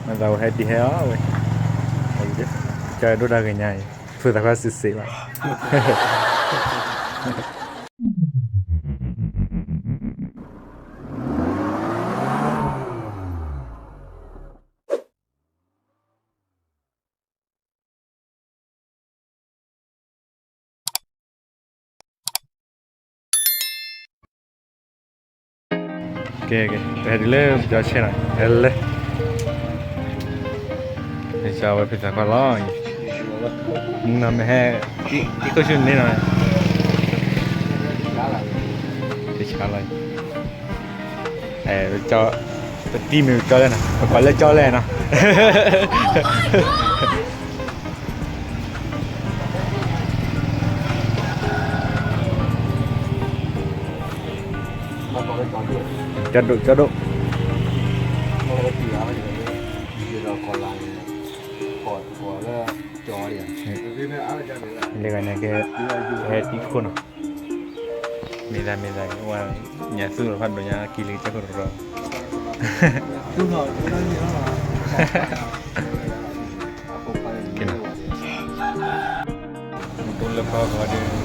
မၤသးဝဲဟဲဒ်ဟဲအီၤဝဲ, ကၢ်ဒိၣ်တၢ်ဂ့ၤညါအံၤ, ဖိသၣ်ခွါစံးစ့းဘၣ်. ကဲ ကဲ ပဟဲတုၤလၢပယီၤဆဲနီၤ, ဟဲလၢ ကၠီဝဲဖိသၣ်ခွါလီၤ, မုၢ်နီၤမ့ၢ်ဟဲ တံခိၣ်ဆူန့ၣ်နီၤ, ကၠီလီၤ, ပတံၤမ့ၢ်ကၠီလဲၣ်နီၤ, ပကွၢ်လၢကၠီလဲၣ်နီၤ. ကၠီဒိၣ် ကၠီဒိၣ်, လၢဂၤန့ၣ်ကဲ ဟဲတံၤခိၣ်နီၤ, မ့ၢ်ဒၣ်မ့ၢ်ဒၣ်ဝဲ ညါသူၣ်လီၤဖးဒိၣ်ညါကံလံကစၢၢ်ခိၣ်တရီ, ကဲနီၤ, မူထိလၢပှၤဂီၤ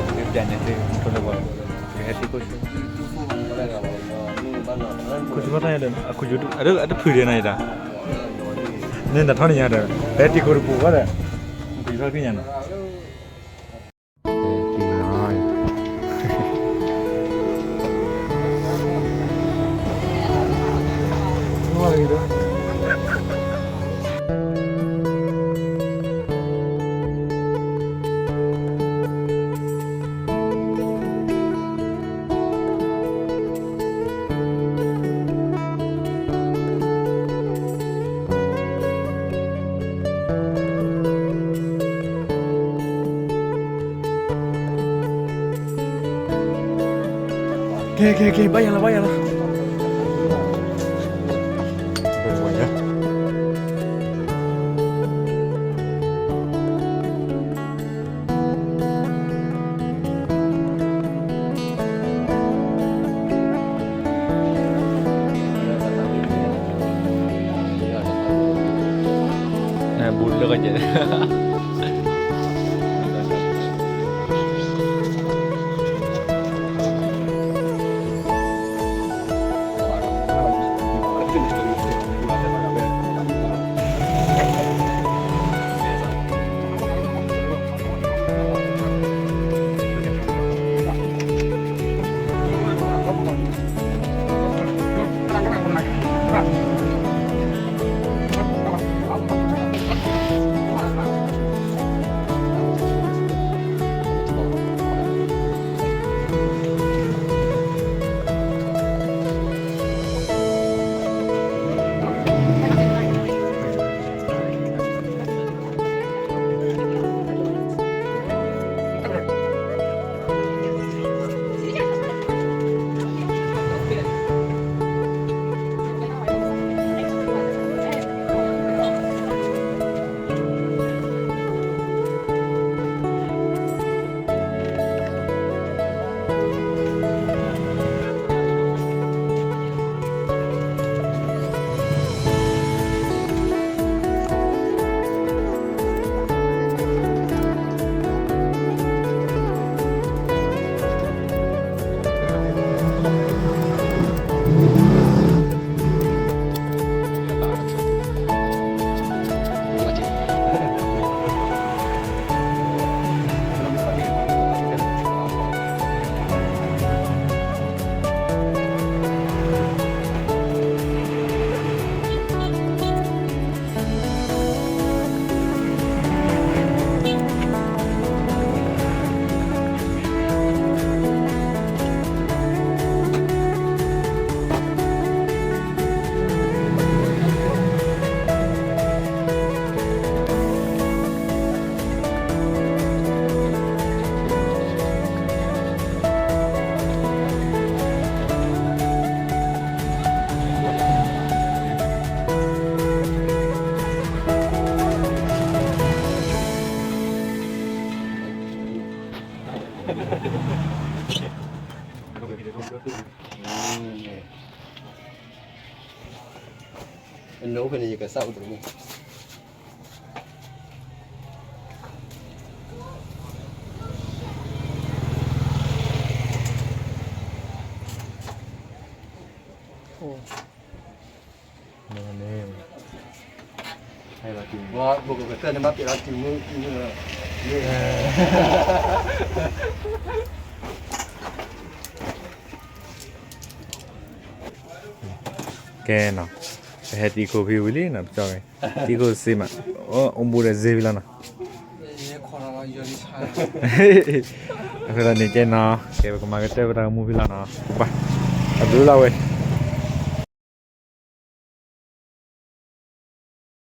ဒီး ပျဲညါသ့ၣ် မူထိလၢပှၤ ကဟဲတံၤခိၣ်ဆူ ခိၣ်ဆူဘၣ်သၣ်ယၤဒီး အခိၣ်ယူၤဒူၣ် အတဖုဒဲးနီၤယတၢ်, န့ၣ်တၢ်ထီန့ၣ်ညါဒီး ပဟဲတံၤခိၣ်တပူၤဘၣ်ဒီး ခိၣ်ယူၤထီၣ်သ့ၣ်ညါနီၤ.ကဲ ကဲ ကဲ ဘၣ်ယၤလီၤ ဘၣ်ယၤလီၤ. ဘူးလၢကယဲၢ် နအိၣ်ဖဲန့ၣ် ယကစၢ်အိၣ်တရူၢ်မး. ကဲနီၤ, ပဟဲတံၤခိၣ်ဖံဝံၤလံနီၤ, ပကၠီ, တံၤခိၣ်စ့မး, အိၣ်ဘူးဒီးစ့ဖံလီၤနီၤ. အဃိသတးန့ၣ်ကဲနီၤ, ကဲပကမၤကတၢၢ်ပတၢ်ဂီၤမူဖံလီၤနီၤ, ပဘၣ်, အဘျုးလီၤဝဲ.